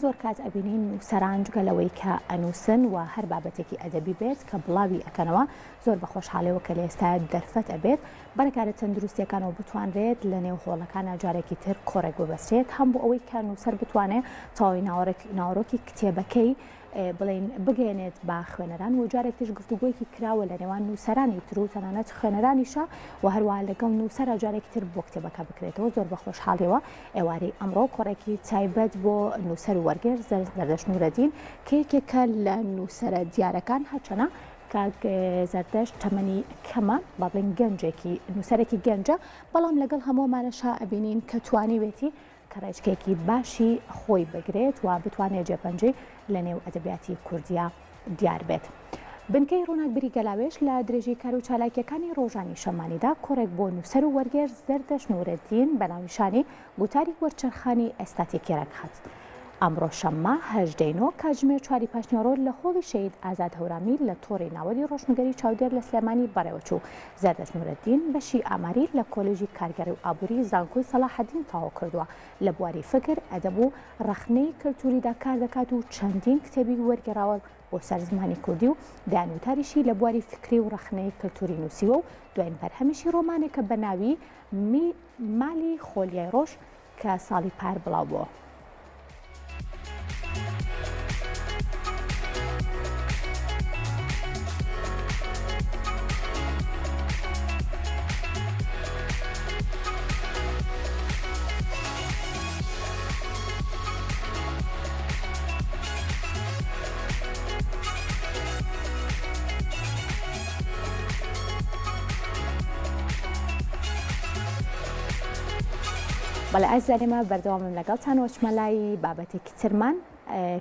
زۆر کات ئەبینین نووسەران جگە لەوەی کە ئەنووسن و هەر بابەتێکی ئەدەبی بێت کە بڵاوی ئەکەنەوە زۆر بە خۆشحاڵیەوە کە لە ئێستایا دەرفەت ئەبێت بەرەکارە تەندروستیەکانەوە بتوانرێت لە نێو هۆڵەکانا جارێکی تر کۆڕێک ببەسترێت هەم بۆ ئەوەی کە نووسەر بتوانێت تەواوی ناوەڕۆکی کتێبەکەی بڵێین بگەیەنێت بە خوێنەران و جارێک تریش گفتوگۆیەکی کراوە لە نێوان نووسەرانی تر و تەنانەت خوێنەرانیشە و هەروەها لەگەڵ نووسەرا جارێکی تر بۆ کتێبەکە بکرێتەوە زۆر بە خۆشحاڵیەوە ئێوارەی ئەمڕۆ کۆڕێکی تایبەت بۆ نووسەر و وەرگێر زەردەشت نورەدین کە یەکێکە لە نووسەرە دیارەکان هەرچەنە کاک زەردەشت تەمەنی کەمە با بڵێین گەنجێکی نووسەرێکی گەنجە بەڵام لەگەڵ هەموومانەشا ئەبینین کە توانیوێتی کە ڕێچکەیەکی باشی خۆی بگرێت و بتوانێت جێپەنجەی لە نێو ئەدەبیاتی کوردیا دیار بێت. بنکەی ڕووناکبیری گەلاوێژ لە درێژەی کار و چالاکییەکانی ڕۆژانی شەممانیدا کۆڕێک بۆ نووسەر و وەرگێر زەردەشت نوورەدین بە ناونیشانی گوتاری وەرچەرخانی ئێستاتیکی ڕێکخست. ئەمڕۆ شەممە 18 ی نۆ کاتژمێر چواری پاشنیوەڕۆ لە هۆڵی شەهید ئازاد هەورامی لە تۆڕی ناوەندی ڕۆشنگەری چاودێر لە سلێمانی بەڕێوەچوو. زەردەشت نورەدین بەشی ئاماری لە کۆلێژی کارگێڕی و ئابووری زانکۆی سەڵاحەدین تەواو کردووە، لە بواری فکر، ئەدەب و ڕەخنەی کەلتووریدا کار دەکات و چەندین کتێبی وەرگێڕاوە بۆ سەر زمانی کوردی و دەیان وتاریشی لە بواری فکری و ڕەخنەی کەلتووری نووسیوە و دواین بەرهەمیشی ڕۆمانێکە بە ناوی مالی خۆلیای ڕۆژ کە ساڵی پار بڵاو بۆوە. بەڵێ ئازیزان ئێمە بەردەوامم لەگەڵتان وەچمە لای بابەتێکی ترمان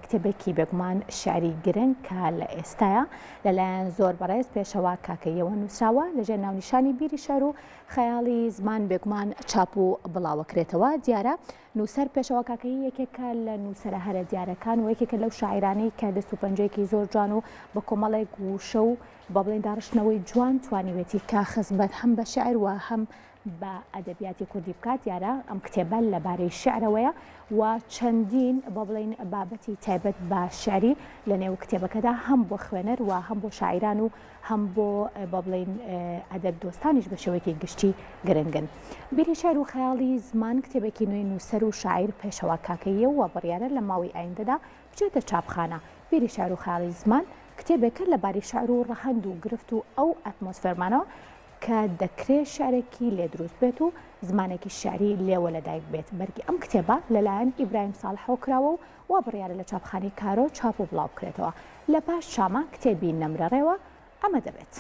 کتێبێکی بێگومان شعری گرنگ کە لە ئێستاە لەلایەن زۆر بەڕێز پێشەوا کاکەیەوە نووسراوە لەژێر ناونیشانی بیری شعر و خەیاڵی زمان بێگومان چاپ و بڵاوەکرێتەوە دیارە نووسەر پێشەوا کاکەیی یەکێکە لە نووسەرە هەرە دیارەکان و یەکێکە لەو شاعیرانەی کە دەست و پەنجەیەکی زۆر جوان و بە کۆمەڵێک وشە و با بڵێین داڕشتنەوەی جوان توانیوێتی کە خزمەت هەم بە شعر و هەم بە ئەدەبیاتی کوردی بکات دیارە ئەم کتێبە لەبارەی شعرەوەیە و چەندین با بڵێین بابەتی تایبەت بە شعری لە نێو کتێبەکەدا هەم بۆ خوێنەر و هەم بۆ شاعیران و هەم بۆ با بڵێین ئەدەب دۆستانیش بە شێوەیەکی گشتی گرنگن. بیری شعر و خەیاڵی زمان کتێبێکی نوێی نووسەر و شاعیر پێشەوا کاکەییە و بڕیارە لە ماوەی ئایندەدا بچێتە چاپخانە. بیری شعر و خەیاڵی زمان کتێبێکە لە بارەی شعر و ڕەهەند و گرفت و ئەو ئەتمۆسفێرمانەوە کە دەکرێ شعرێکی لێ دروست بێت و زمانێکی شعری لێوە لەدایک بێت. بەرگی ئەم کتێبە لەلایەن ئیبراهیم ساڵحەوە کراوە و وا بڕیارە لە چاپخانەی کارۆ چاپ و بڵاو بکرێتەوە. لە پاش چامە کتێبی نەمرەڕێوە ئەمە دەبێت.